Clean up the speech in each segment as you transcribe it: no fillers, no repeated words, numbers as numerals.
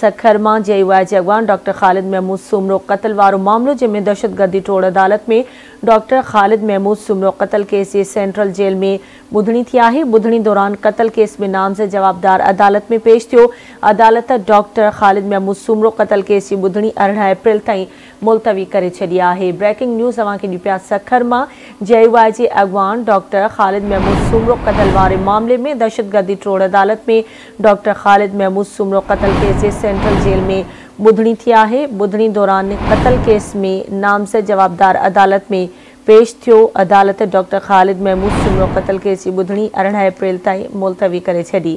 سکر مان جي يو آء جي اڳواڻ ڊاڪٽر خالد محمود سومرو قتل وارو معاملو جنهن ۾ دهشتگردي ٽوڙ عدالت ۾ ڊاڪٽر خالد محمود سومرو قتل ڪيس جي سينٽرل جيل ۾ ٻڌڻي ٿي آهي. ٻڌڻي دوران قتل ڪيس ۾ نامزد جوابدار عدالت ۾ پيش ٿيو. عدالت ڊاڪٽر خالد محمود سومرو قتل ڪيس جي ٻڌڻي 18 اپريل تائين ملتوي ڪري ڇڏي آهي. بريڪنگ نيوز اوهان کي ڏيون پيا سکر مان جي يو آء جي اڳواڻ ڊاڪٽر خالد محمود سومرو قتل واري معاملي ۾ دهشتگردي ٽوڙ عدالت ۾ ڊاڪٽر خالد محمود سومرو قتل ڪيس جي سينٽرل جيل ۾ ٻڌڻي ٿي آهي. ٻڌڻي دوران قتل ڪيس ۾ نامزد جوابدار عدالت ۾ پيش ٿيو. عدالت ڊاڪٽر خالد محمود سومرو قتل ڪيس جي ٻڌڻي 18 اپريل تائين ملتوي ڪري ڇڏي.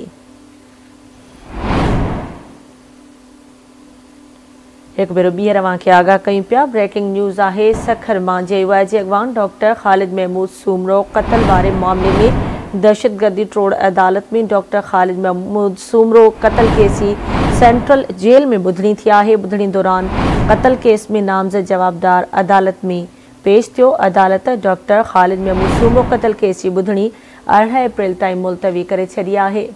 هڪ ڀيرو ٻيهر اوهان کي آگاهه ڪيون پيا بريڪنگ نيوز آهي سکر مان جي يو آء جي اڳواڻ ڊاڪٽر خالد محمود سومرو قتل واري معاملي ۾ دهشتگردي ٽوڙ عدالت ۾ ڊاڪٽر خالد محمود سومرو قتل ڪيس جي سينٽرل جيل ۾ ٻڌڻي ٿي آهي. ٻڌڻي دوران قتل ڪيس ۾ نامزد جوابدار عدالت ۾ پيش ٿيو. عدالت ڊاڪٽر خالد محمود سومرو قتل ڪيس جي ٻڌڻي 18 اپريل تائين ملتوي ڪري ڇڏي آهي.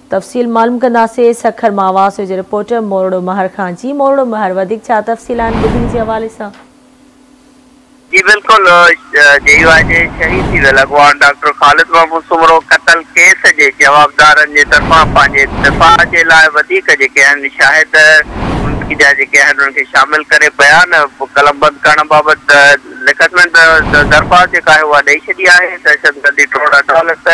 تفصيل معلوم ڪنداسين سکر مان آواز نيوز جي رپورٽر مورڙو مهر کان. جي مورڙو مهر وڌيڪ ڇا تفصيل آهن ٻڌڻي جي حوالي سان؟ جي بلڪل جي يو آء جي شهيد ٿي ويل اڳواڻ ڊاڪٽر خالد محمود سومرو قتل ڪيس جي جوابدارن جي طرفان پنهنجي دفاع جي لاء وڌيڪ جيڪي آهن شاهد انهن جا جيڪي آهن انهن کي شامل ڪري بيان قلمبند ڪرڻ بابت لکت ۾ درخواست جيڪا آهي اها ڏئي ڇڏي آهي. دهشتگردي ٽوڙ عدالت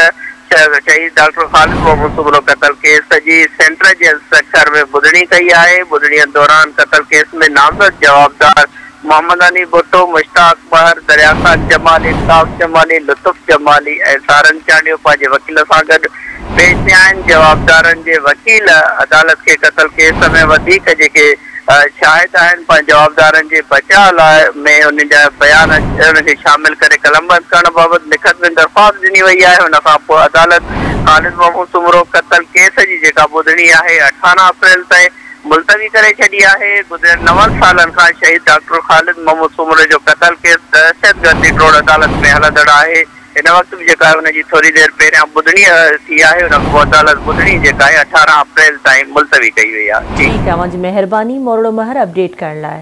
شهيد ڊاڪٽر خالد محمود سومرو قتل ڪيس جي سينٽرل جيل سکر ۾ ٻڌڻي ڪئي آهي. ٻڌڻي دوران قتل ڪيس ۾ نامزد جوابدار محمد حنيف ڀٽو، مشتاق مهر، دريا خان جمالي، الطاف جمالي، لطف جمالي ۽ سارنگ چانڊيو پنهنجي وڪيل سان گڏ پيش ٿيا آهن. جوابدارن جي وڪيل عدالت کي قتل ڪيس ۾ وڌيڪ جيڪي شاهد آهن پنهنجي جوابدارن جي بچاء لاء ۾ انهن جا بيان انهن کي شامل ڪري قلمبند ڪرڻ بابت لکت ۾ درخواست ڏني وئي آهي. ان کان پوء عدالت خالد محمود سومرو قتل ڪيس جي جيڪا ٻڌڻي آهي 18 اپريل تائين ملتوي ڪري ڇڏي آهي. گذريل نون سالن کان شهيد ڊاڪٽر خالد محمود سومرو جو قتل ڪيس دهشتگردي ٽوڙ عدالت ۾ هلندڙ آهي. هن وقت به جيڪا ان جي ٿوري دير پهريان ٻڌڻي ٿي آهي ان کان پوء عدالت ٻڌڻي جيڪا آهي 18 اپريل تائين ملتوي ڪئي وئي آهي. جي. ٺيڪ آهي اوهان جي مهرباني مورڙو مهر اپڊيٽ ڪرڻ لاء.